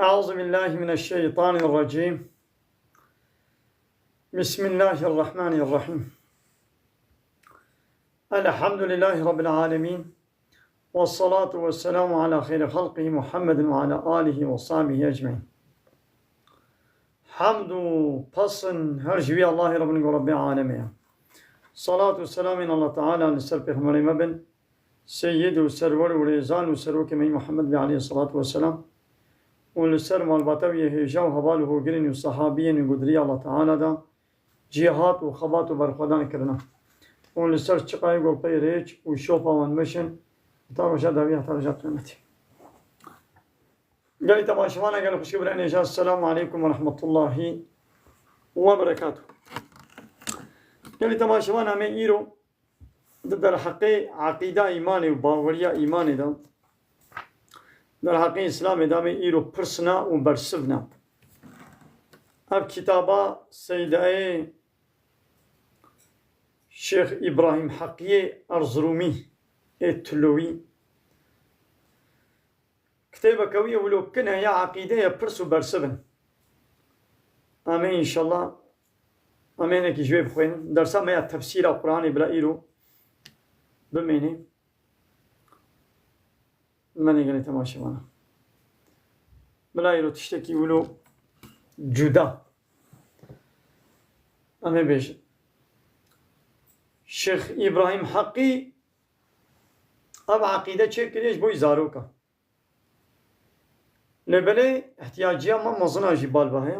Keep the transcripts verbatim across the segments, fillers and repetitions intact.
أعوذ بالله من الشيطان الرجيم. بسم الله الرحمن الرحيم. الحمد لله رب العالمين. والصلاة والسلام على خير خلقه محمد وعلى آله وصحبه أجمعين. Hamd û pesn her ji wî Allahê Rabbin ku Rabbê alemê ye. Salat û selamên Allah Teala li ser Pêxemberê me bin, Seyyid û Serwer û Rêzan û Serokê me Muhammed be aleyhissalatu vesselam. Û li ser malbata wî yê hêja û heval û hogirên û sahabiyên û gudirî Allah Teala da cihat û xebat û berxwedan kirina. Û li ser çiqayê ku pey rêç û şopa wan meşin, heta roja dawî, heta roja qiyametê. Gelî temaşevana, gelî xwişkî birayên hêja, Esselamu aleykum ve rahmetullahi ve berekatuh. Gelî temaşevana me îro di derheqê eqîda îmanê û baweriya îmanê de, derheqê Îslamê de me îro pirsina û bersivna. Ev kitaba Seydayê Şêx Îbrahîm Heqiyê Erzirûmî ê Tulowî. Kitêbeke wî ye wilo kin heye, eqîde ye, pirs û bersiv in. Em ê înşallah, em ê hinekî ji wê bixwînin. Dersa me ya tefsîra Quranê bila îro bimêne. Menê gelê temaşevana. Bila îro tiştekî wilo cuda em ê bêjin. Şêx Îbrahîm Heqî ev eqîde çêkiriye ji bo wî zaroka. Lê belê ihtiyaciya me mezin a jî bal ve heye.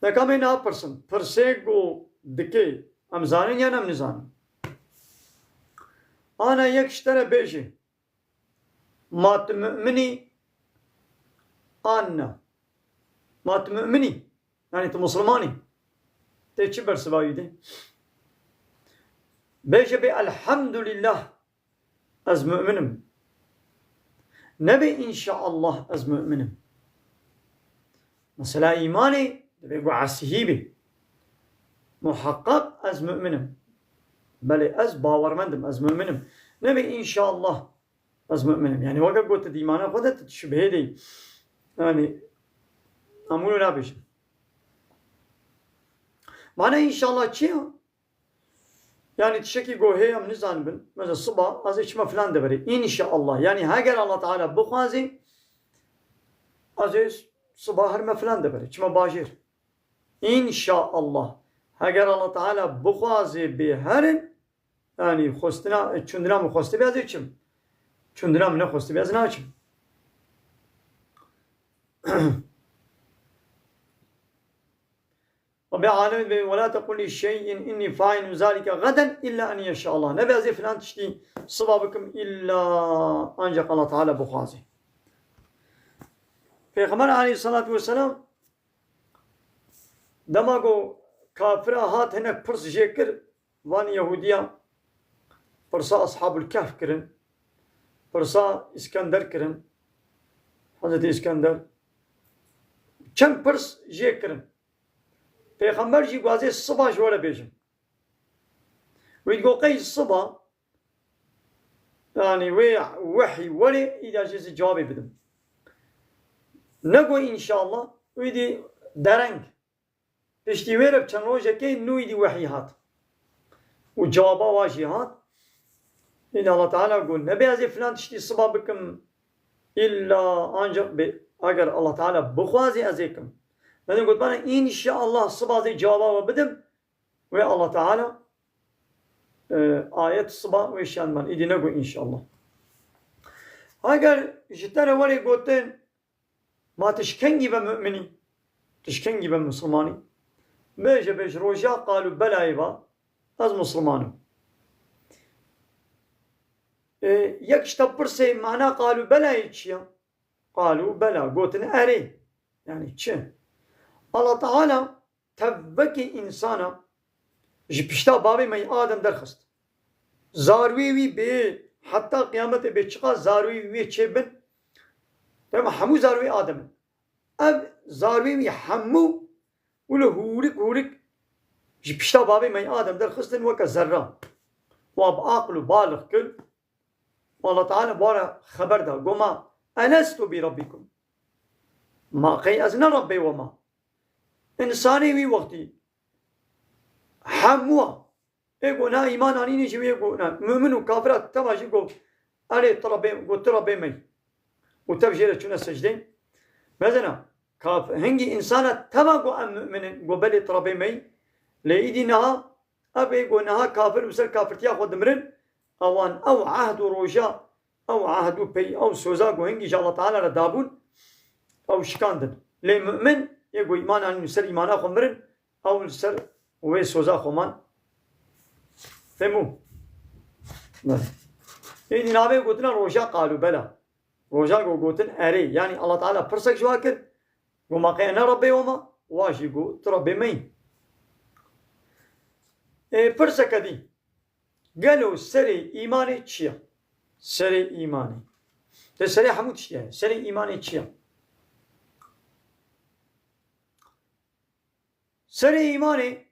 Neka me napirsin. Pirsê ku dike, em zanin yan em nizanin? Ana yek ji te re bêje, ma tu mu'min î an na? Ma tu mu'min î? Yanî tu misilman î? Tê çi bersiva wî de? Bêje bê elhamdulillah, ez mu'min im. Nebê înşaallah, ez mu'min im. Mesela îmanê divê ku esihî bê. Muheqqeq ez mu'min im. Belê, ez bawermend im, ez mu'min im. Nebê înşaallah, ez mu'min im. Yanî weke ku tu di îmana xwe de tu şibhê de. Yanî em wilo nabêjin. Mane înşallah çi ya? Yanî tiştekî ku hê em nizanibin, mesela siba ez ê çima filan deverê. Înşallah. Yanî heger Allah Teala bixwazê, ez ê siba herime filan deverê, çima bajêr. Înşallah. Heger Allah Teala bixwazê bê herin, yanî xwestina, çundina min xwestibê ez ê çim. Çundina min nexwestibê ez naçim. Rabbê alemê dibê, "Ve la tequl li şey'in inni failun zalike gaden illa en yeşa Allah." Nebe ez ê filan tiştî siba bikim, îlla ancak Allah Teala bixwazê. Pêxember aleyhissalatu vesselam dema ku kafira hat hinek pirs jê kir, van Yehudiya pirsa Ashabul Kehf kirin, pirsa Îskender kirin, Hezretî Îskender. Çend pirs jê kirin. Pêxember jî gwazê siba ji we re bêjim. Wî digo qey siba, yanî wê wehy werê, îda jê zî cewabê bidim. Nego înşallah, wî dî dereng. Piştî wê re bi çend rojekê nû îdî wehyî hat. Û cewaba wa jî hat. Îdî Allah Teala got, nebê ez ê filan tiştî siba bikim, îlla ancak bê, eger Allah Teala bixwazê ez ê kim. Min gotmane, înşallah siba zê cewaba we bidim. Wê Allah Teala, e, ayet siba wê şiyan man. Îdî nego înşallah. Eger ji te re werê gotin, ma tu ji kengî ve mu'minî? Tu ji kengî ve misilmanî? Bêje, bê ji roja qalû belayê ve ez misilman im. E, yek ji te pirsê mana qalû belayê çi ye? Qalû bela, gotin erê. Yanî çi? Allah Teala tevvekê însana ji pişta bavê me yê Adem derxist. Zarwê wî bê heta qiyametê bê, çiqas zarwê wî wê çêbin, dema hemû zarwê Adem in. Ev zarwê wî hemû wilo hûrik hûrik ji pişta bavê me yê Adem derxistin weke zerra. Wa bi aqil û balix kir. Û Allah Teala bi wan re xeber da. Goma, "Elestu bi Rabbikum?" Ma qey ez ne Rebbê we ma? Însanê wî wextî hemû ê go na îman anînê jî wê go na. Mumin û kafira tema jî go, erê tu Rebbê, go tu Rebbê me yî. Û tev jê re çûne secdê. Mezena, kaf-, hingî însana tema go em mumin in, go belê tu Rebbê me yî. Lê îdî niha, ev ê go niha kafir bi ser kafirtiya xwe dimirin, ewan ew ehd û roja, ew ehd û pey, ew soza go hingî ji Allah Teala re dabûn, ew şikandin. Lê mumin, ê go îman anîn û ser îmana xwe mirin, ew li ser wê soza xwe man. Fehmû? Belê. Êdî navê gotina roja qalû bela. Roja go gotin erê. Yanî Allah Teala pirsek ji wa kir. Go ma qey ne Rebbê we ma? Wa jî go tu Rebbê me yî. Ê, pirseke dî. Gelo serê îmanê çi ye? Serê îmanê. Te serê hemû tiştî ye. Serê îmanê çi ye? Serê îmanê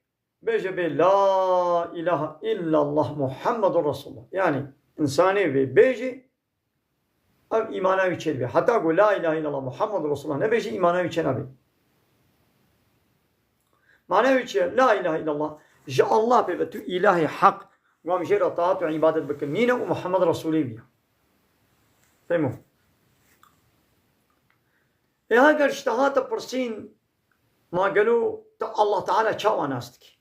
bêje bê la ilahe illallah Muhammedun Resulullah. Yanî însanê vê bêjê ev îmana wî çêdibe. Heta ku la ilahe illallah Muhammedun Resulullah nebêjî, îmana wî çênabe. Mana wî çi ye? La ilahe illallah. Ji Allah pê ve tu îlahê heq, ku em jê re taat û îbadet bikin, nîne û Muhammed Resulê wî ye. Fehmo? Ê heger ji te hate pirsîn, ma gelo tu Allah Teala çawa nas dikî?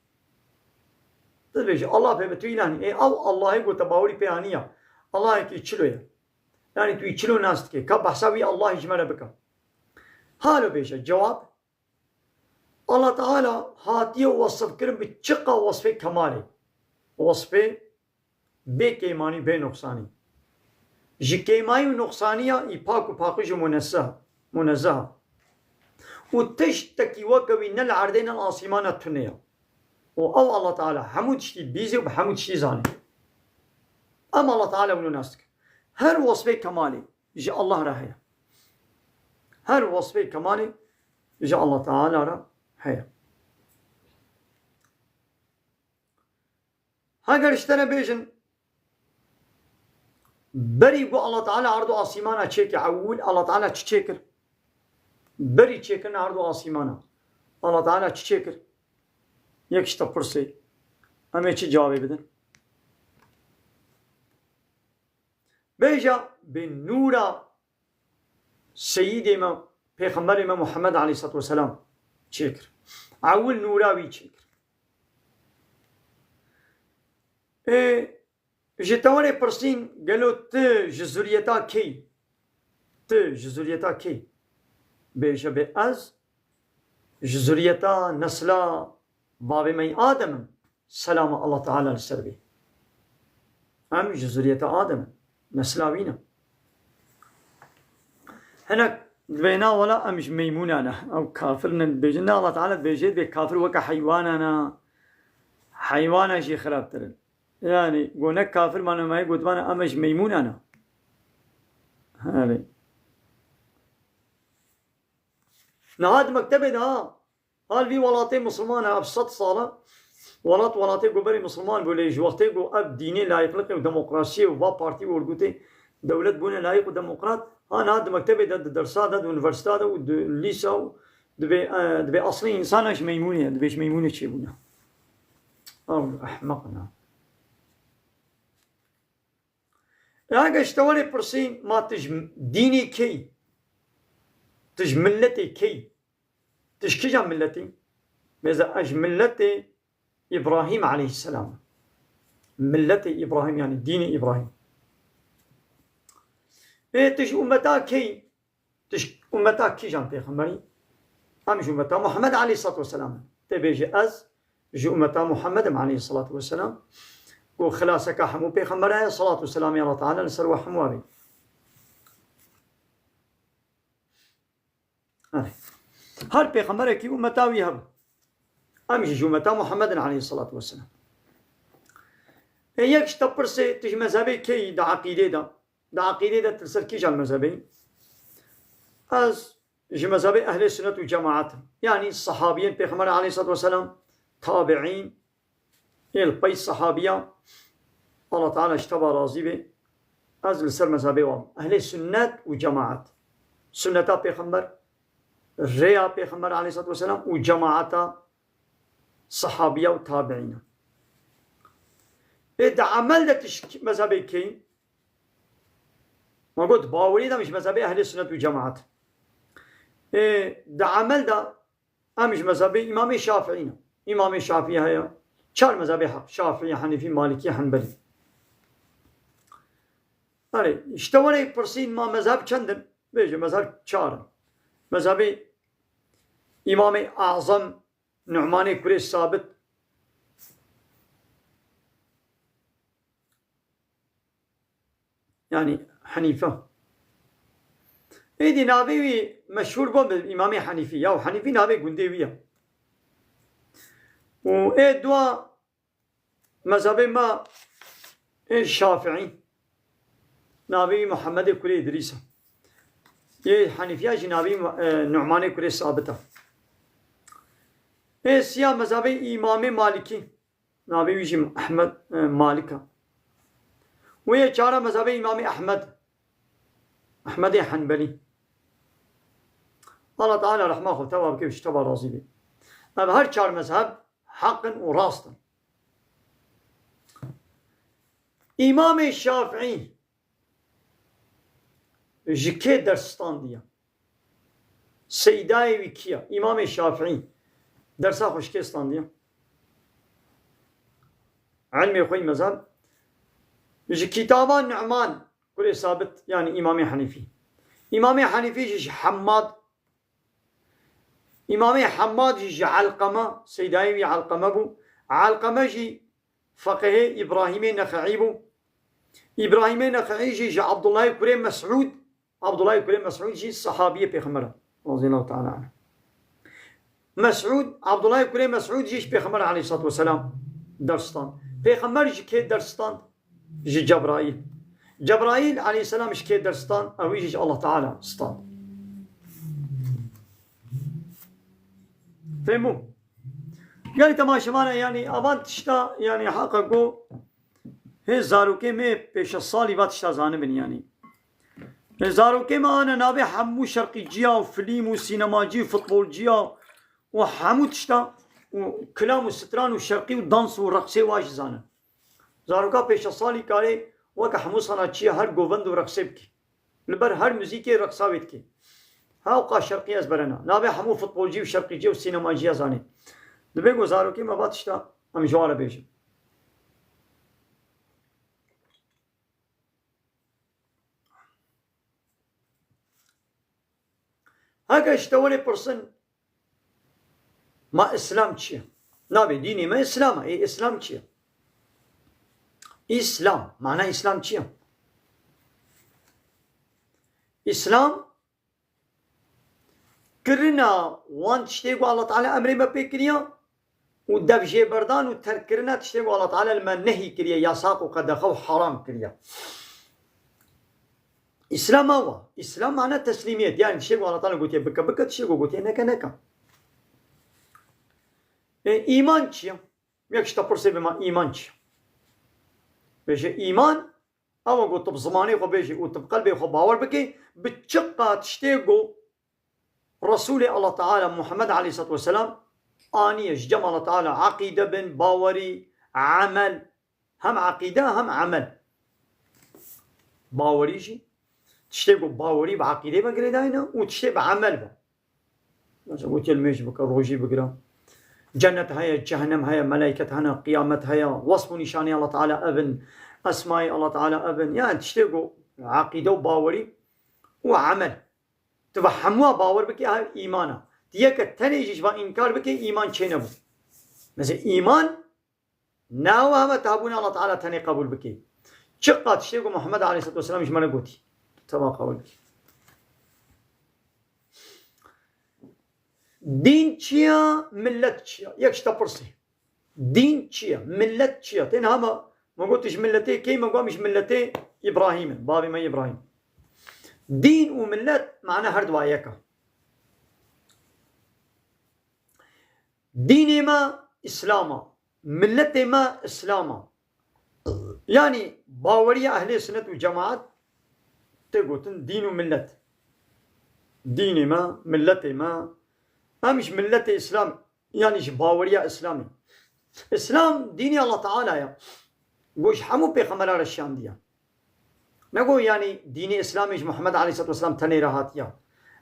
Tu dibêjî, Allah pê ve tu îlah nî. Ê ew Allahê ku te bawerî pê aniya, Allahekî çilo ye. Yanî tu yî çilo nas dikî. Ka behsa wî Allahê ji me re bike. Halo bêje, cewab, Allah Teala hatiye wesifkirin bi çiqa wesfê kemalê. Wesfê bê keymanî, bê nuqsanî. Ji keymayî û nuqsaniya î pak û paqij û munesseh, munezzeh. Û tiştekî weke wî ne li erdê ne li asîmana tune ye. Û ew Allah Teala hemû tiştî dibîzê û bi hemû tiştî zanê. Em Allah Teala wilo nas dikin. Her wesfê kemalê ji Allah re heye. Her wesfê kemalê ji Allah Teala re heye. Heger ji te re bêjin, berî ku Allah Teala erd û asîmana çêkir, ewil Allah Teala çi çêkir? Berî çêkirina erd û asîmana Allah Teala çi çêkir? Yek ji te pirsê, em ê çi cewabê bidin? Bêje, bi nûra Seyîdê me, Pêxemberê me Muhammed aleyhissalatu vesselam çêkir. Ewil nûra wî çêkir. Ê, ji te were pirsîn, gelo tu ji zuriyeta kê yî? Tu ji zuriyeta kê yî? Bêje bê ez ji zuriyeta nesla bavê me yî Adem im. Selama Allah Teala li ser bê. Em ji zuriyeta Adem in. Nesla wî ne. Hinek dibê na wela em ji meymûnan ne. Ew kafir ne dibêjin. Ne Allah Teala dibêje, dibê kafir weke heywanan e. Heywana jî xirabtir in. Yani, go ne kafir mane me gotiban em ji meymûnan ne. Erê. Niha di mektebê de ha, hal vî welatê misilman e, ev sed sal e. Welat welatê ku berê misilman bû, lê ji wextê ku ev dînê layiqliqê û demokrasiyê û va partî û orgûtê dewlet bûne layiq û demokrat, ha niha di mektebê de, di dersa de, di unîversîta de û di lîsa û dibê, e, dibê eslî însan e ji meymûnê ye, dibê ji meymûnê çêbûne. Ew ehmeq ne. E, eger ji te were pirsîn, ma tu ji dînê kê yî? Tu ji miletê kê yî? Tu ji kîjan miletî? Bêje ez ji miletê Îbrahîm aleyhisselam. Miletê Îbrahîm, yani dînê Îbrahîm. Ê, tu ji ummeta kê yî? Tu ji ummeta kîjan pêxemberî? Em ji ummeta Muhammed aleyhissalatu vesselam in. Tê bêjî ez ji ummeta Muhammed im aleyhissalatu vesselam. Ku xilaseka hemû pêxembera ye, salatu û selamê Allah Teala li ser we hemû be. Her, her pêxemberekî ummeta wî hebû. Em jî ji ummeta Muhammed in aleyhissalatu vesselam. Ê yek ji te pirsê, tu ji mezhebê kê yî di eqîdê de? Di eqîdê de tu li ser kîjan mezhebê yî? Ez ji mezhebê ehlê sunnet û cemaat im. Yanî sehabiyên Pêxember aleyhissalatu vesselam, tabiîn, ê li pey sehabiya, Allah Teala ji te ve razî be, ez li ser mezhebê wan im. Ehlê sunnet û cemaat. Sunneta Pêxember, rêya Pêxember aleyhissalatu vesselam û cemaeta sahabiya û tabiîna. Ê di emel de tişt mezhebê keyî? Ma got, bawerî de em ji mezhebê ehlê sunnet û cemaat. Ê di emel de em ji mezhebê Îmamê Şafiî ne. Îmamê Şafiî heye. Çar mezhebê heq. Şafiî, Henîfî, Malîkî, Henbelî. Erê, ji te were pirsîn ma mezheb çend in? Bêje mezheb çar in. Mezhebê Îmamê Azam Nu'manê kurê Sabit. Yani Hanife. Êdî navê wî meşhûr bû bi Îmamê Hanîfî. Ya Hanîfî navê gundê wî ye. Û ê dua mezhebê me ê Şafiî. Navê wî Muhammedê kurê Îdrîs e. Yê Hanîfiya jî navê wî, e, Nu'manê kurê Sabit e. Ê siya mezhebê Îmamê Malikî. Navê wî jî Ehmed, e, Malik e. Wê yê çara mezhebê Îmamê Ehmed. Ehmedê Henbelî. Allah Teala rehma xwe teva bike, ji teva razî be. Ev her çar mezheb heq in û rast in. Îmamê Şafiî ji kê ders standiye? Seydayê wî kî ye? Îmamê Şafiî dersa xwe ji kê standiye? Ilmê xwe yî mezheb. Ji kitaba Nu'man kurê Sabit, yani Îmamê Hanîfî. Îmamê Hanîfî jî ji Hemmad. Îmamê Hemmad jî ji Elqeme, seydayê wî Elqeme bû. Elqeme jî feqihê Îbrahîmê Nexeî bû. Îbrahîmê Nexeî jî ji Abdullahê kurê Mesûd. Abdullahê kurê Mesûd jî sehabiyê Pêxember e. Razîyallahu teala anh. Mesûd, Abdullahê kurê Mesûd jî ji Pêxember aleyhissalatu vesselam ders stand. Pêxember ji kê ders stand? Ji Cebraîl. Cebraîl aleyhisselam ji kê ders stand? Ew jî ji Allah Teala stand. Fehmû? Gelî temaşevana, yani avan tişta, yani haqa go, hê zarokê me pêşe salî va tişta zanibin yani. Ê zarokê me ane navê hemû şerqîciya û filîm û sînemacî û futbolciya û hemû tişta û kilam û stran û şerqî û dans û reqsê wa jî zanin. Zaroka pêşe salî karê weke hemû sanatçiya her govend û reqsê bike. Li ber her muzîkê reqsa wê dike. Hewqa şerqî ez berena. Navê hemû futbolcî û şerqîcî û sînemacî ez anî. Dibê ku zarokê me va tişta em ji wan re bêjin. Heke ji te were pirsin, ma Îslam çi ye? Navê dînê me Îslam e. Ê Îslam çi ye? Îslam. Mana Îslam çi ye? Îslam kirina wan tiştê ku Allah Teala emrê me pê kiriya û devjêberdan û terkkirina tiştê ku Allah Teala li me nehî kiriye, yasak û qedexe û haram kiriye. Îslam ew e. Îslam mane teslîmiyet. Yani tiştê ku Allah Teala gotiye bike, bike, tiştê ku gotiye neke, neke. E, îman çi ye? Yek ji te pirsê bima îman çi ye? Bêje îman, ew e ku tu bi zimanê xwe bêjî û tu bi qelbê xwe bawer bikî, bi çiqa tiştê ku Resûlê Allah Teala Muhammed aleyhissalatu vesselam aniye ji cem Allah Teala, eqîde bin, bawerî, emel, hem eqîde hem emel. Bawerî jî tiştê ku bawerî bi eqîdê ve girêdayî ne û tiştê bi emel ve. Mesela gotiye li mêj bike, rojî bigire. Cennet heye, cehennem heye, melaiket hene, qiyamet heye, wesf û nîşanê Allah Teala ev in, esmayê Allah Teala ev in. Yani tiştê ku eqîde û bawerî û emel. Tu ve hemûa bawer bike, ev îman e. Tu yeke tenê jî ji van înkar bike, îman çênebû. Mesela îman ne ew heme te hebûne Allah Teala tenê qebûl bike. Çiqa tiştê ku Muhammed aleyhissalatu vesselam ji me re gotî, tu teva qebûl bike. Dîn çi ye, millet çi ye? Yek ji te pirsê. Dîn çi ye? Millet çi ye? Tên hema me got ji milletê kê, me got ji milletê Îbrahîm in, bavê me Îbrahîm. Dîn û millet mane her duwa yek e. Dînê me Îslam e. Milletê me Îslam e. Yani baweriya ehlê sunnet û cemaat tê gotin dîn û millet. dînê me, milletê me, em ji milletê Îslam, yanî ji baweriya Îslamê. Îslam dînê Allah Teala ye. Ku ji hemû pêxemberan re şiyandiye. Ne ku yanî dînê Îslamê ji Muhammed aleyhisselatu vesselam tenê re hatiye.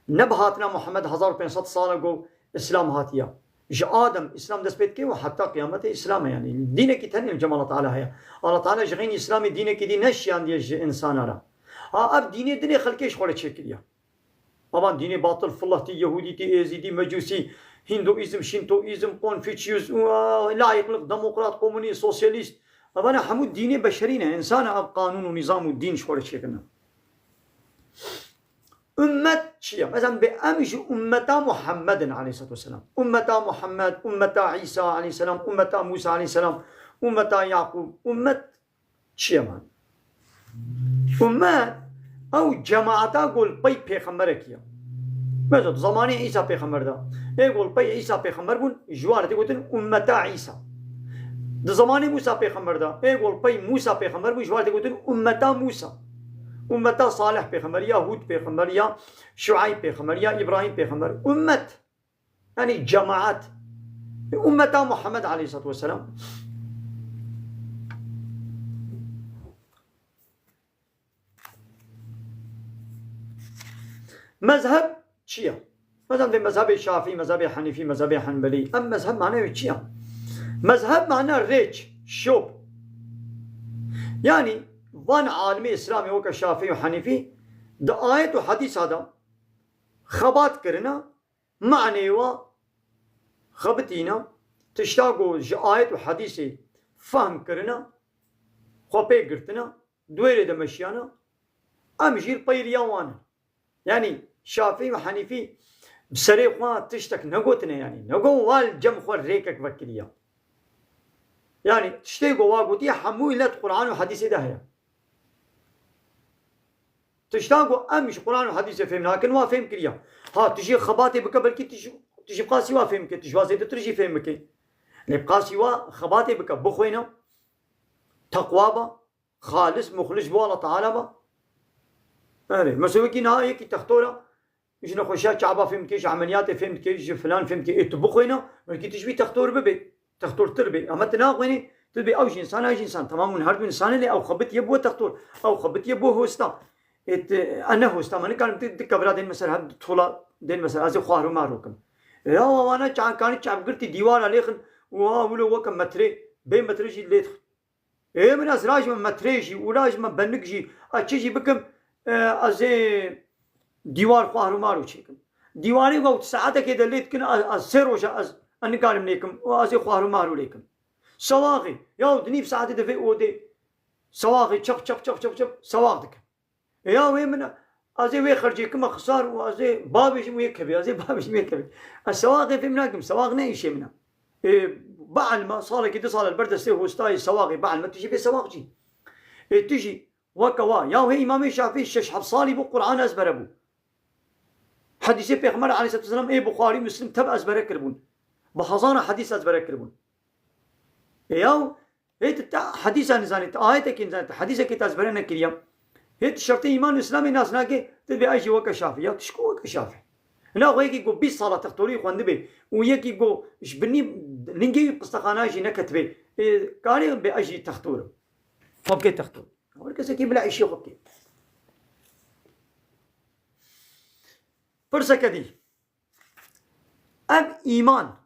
Ne bi hatina Muhammed hezar û pênc sed sal e ku Îslam hatiye. Ji Adem Îslam dest pê dike û heta qiyametê Îslam e yanî. Dînekî tenê li cem Allah Teala heye. Allah Teala ji xeynî Îslamê dînekî dî neşiyandiye ji însana re. Ha, ev dînê dilê xelkê ji xwe re çêkiriye. Evan dînê batil, filahtî, yehûdîtî, êzîdî, mecûsî, hinduîzm, şintoîzm, konfûçyus, layîqlik, demokrat, komunîst, sosyalîst. Evana hemû dînê beşerî ne. Însan ev qanûn û nîzam û dîn ji xwe re çêkirine. Ummet çi ye? Mesela bê em ji ummeta Muhammed in aleyhisselatu vesselam. Ummeta Muhammed, ummeta Îsa aleyhisselam, ummeta Musa aleyhisselam, ummeta Yaqûb. Ummet çi ye man? Ummet ew cemaeta ku li pey pêxemberekî ye. Mesela di zemanê Îsa pêxember de, ê ku li pey Îsa pêxember bûn, ji wan re tê gotin ummeta Îsa. Di zemanê Musa pêxember de, ê ku li pey Musa pêxember bûn, ji wan re tê gotin ummeta Musa. Ummeta Salih pêxember, ya Hûd pêxember, ya Şuayb pêxember, ya Îbrahîm pêxember. Ummet. Yanî cemaat. Ummeta Muhammed aleyhisselatu vesselam. Mezheb çi ye? Mesela vê mezhebê Şafî, mezhebê Henîfî, mezhebê Henbelî. Em mezheb mane wê çi ye? Mezheb mane rêç, şop. Yanî van alimê Îslamê weke Şafî û Henîfî di ayet û hedîsa de xebat kirine, manê wa xebitîne, tişta ku ji ayet û hedîsê fehm kirine, xwe pê girtine, di wê rê de meşiyane, em jî li pey riya wan in. Yanî Şafî û Henîfî bi serê xwe tiştek negotine yanî. Negot wa li cem xwe rêkek vekiriye. Yanî tiştê ku wa gotiye hemû li Quran û hedîsê de heye. Tiştan ku em ji Quran û hedîsê fêm nakin, wa fêm kiriye. Ha, tu jî xebatê bike, belkî tu jî, tu jî qasî wa fêm bike, tu ji wa zêdetir jî fêm bike. Lê qasî wa xebatê bike, bixwêne, teqwa be, xalis, muxlis ji bo Allah Teala be. Erê, mesela wekî niha yekî textor e, ji nexweşiya çaba fêm dike, ji emeliyatê fêm dike, ji filan fêm dike. Ê tu bixwêne, belkî tu ji wî textor bibe. Textortir be. Ama tu naxwênî, tu dibê ew jî însan, ew jî însan. Temam hûn her du însan in, lê ew xebitiye bo textor. Ew xebitiye bo hosta. Ê tu, e, ne hosta, me nikarin tu, tu kevira dên mesela, her du tola dên mesela, ez ê xwar û mar kim. Ya wana çakanî çavgirtî dîwara lêxin, wa wilo weke metrê, bê metrê jî lê dixin. Ê min ez rajime metrê jî, û rajime benik jî, ez çi jî bikim, e, ez ê dîwar xwe harûmarû çêkim. Dîwarê ku saetekê de lê dikin, ez, ez sê roja ez, ez nikarim lêkim, û ez ê xwe harûmarû lêkim. Sewaxê, ya di nîv saetê de vê odê, sewaxê çep, çep, çep, çep, çep, sewax dikim. E ya wê min e, ez ê wê xercê kime xisar û ez ê bavêjim wê kevê, ez ê bavêjim wê kevê. Ez sewaxê fêm nakim, sewax ne îşê min e. Ê, bielme, salekî du sal li ber destê hostayê sewaxê, bielme, tu jî bê sewax jî. Ê, tu jî weke wa, ya wê Îmamê Şafî şeş heft salî bû Quran ezbere bû. Hedîsê Pêxember aleyhisselatu vesselam ê Buxarî, Muslim tev ezbere kiribûn. Bi hezara hedîs ezbere kiribûn. Ê, ya Hê tu te hedîsa nizanî, tu ayetekî nizanî, tu hedîsekî te ezbere nekiriye. Hê tu şertê îman û Îslamê nas nake, tu dibê ay jî weke Şafî. Ya tu ji ku weke Şafî? Hina xwe yekî ku bîst sala textorî xwendibê û yekî ku ji binî lingê wî qistexana jî neketibê. Ê, karê bê ez jî textor im. Xwe bike textor. Her kesekî bila îşê xwe bike. Pirseke dî. Ev îman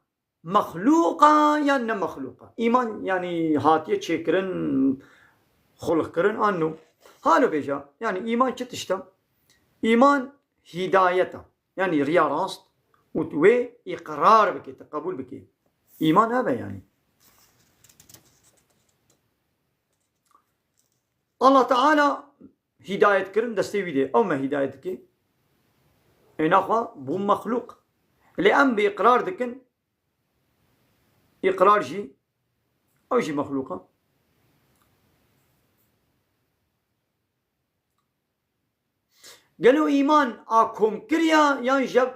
mexlûq a yan ne mexlûq a? Îman, yanî, hatiye çêkirin, xulqkirin an no? Halo bêje, yanî, îman çi tişt e? Îman hîdayet e. Yanî, riya rast û tu wê îqrar bikî, tu qebûl bikî. Îman ev e, yanî. Allah Teala hîdayet kirin destê wî de. Ew me hîdayet dike. Ê naxwe bû mexlûq. Lê em bi îqrar dikin. Îqrar jî, ew jî mexlûq e. Gelo îman a kom kiriya yan jev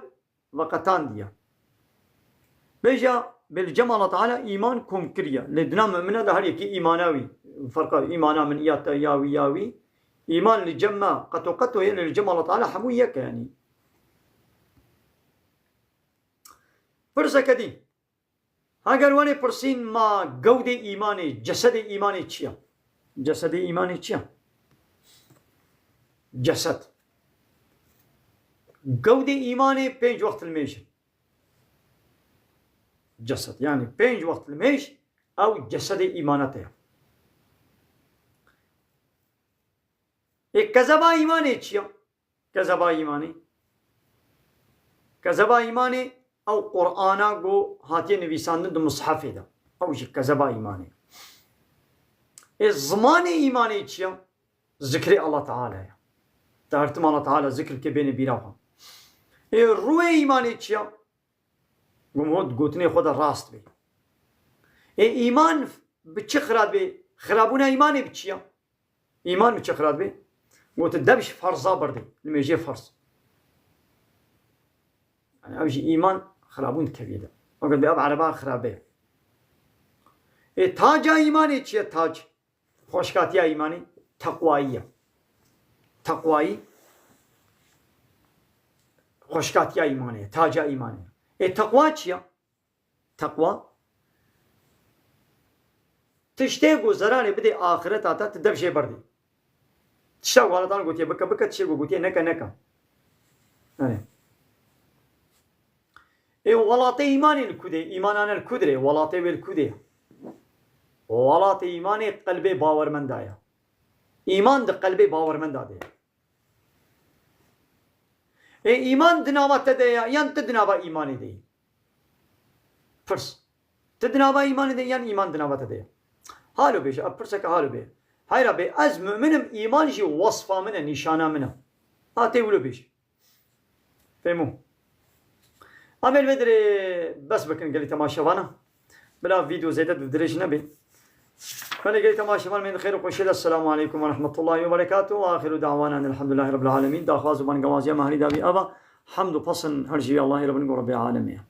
veqetandiye? Bêje, bê li cem Allah Teala îman kom kiriye. Lê dina mumine de her yekî îmana wî. Ferqa îmana min ya te ya wî ya wî. Îman li cem me qeto qeto ye, lê li cem Allah Teala hemû yek e, yanî. Pirseke dî. Heger wenê pirsîn ma gewdê îmanê, cesedê îmanê çi ya? Cesedê îmanê çi ya? Cesed. Gewdê îmanê pênc wext limêj e. Cesed. Yani pênc wext limêj ew cesedê îmana te ya. Ê kezeba îmanê çi ya? Kezeba îmanê. Kezeba îmanê ew Qur'ana ku hatiye nivîsandin di mushefê de. Ew jî kezeba îmanê. Ê zimanê îmanê çi ya? Zikrê Allah Teala ya. Te her tim Allah Teala zikr ke bêne bîra xwe. Ê rûyê îmanê çi ya? Ku hot gotinê xwe de rast bê. Ê îman bi çi xira dibê? Xirabûna îmanê bi çi ya? Îman bi çi xira dibê? Gotin dev ji ferza birdê. Nimêjê ferz. Yani ev jî îman xirabûn dikevî de. Weke dibê ev ereba xirabe ye. Ê taca îmanê çi ye? Tac. Xweşkatiya îmanê teqwayî ye. Teqwayî xweşkatiya îmanê ye. Taca îmanê ye. Ê teqwa çi ye? Teqwa tiştê ku zerarê bidê axireta te, tu dev jê berdî. Tişta ku Allah Teala gotiye bike, bike, tiştê ku gotiye neke, neke. Yani. Ê welatê îmanê li ku de? Îmanane li ku dirê? Welatê wê li ku de? Welatê îmanê qelbê bawermenda ye. Îman di qelbê bawermenda de ye. Ê îman di nava te de ye yan tu di nava îmanê de yî? Pirs. Tu di nava îmanê de yan îman di nava te de ye? Halo bêje, ev pirseke halo bê. Heyra bê, ez mu'min im, îman jî wesfa min e, nîşana min e. Ha tê wilo bêje. Fehmû. Em ê li vê dirê bes bikin gelî temaşevana. Bila vîdeo zêde di dirêj nebe. Belê gelî temaşevan, me xêr û xweşiyê de. Esselamu aleykum ve rahmetullahi ve berekatuhu. Ve axiru da'wana elhamdülillahi rabbil alemin. Daxwaz û bangewaziya me herî dawî ava. Hamd û pesn her jî Allahê Rabbin ku Rabbê alemê ye.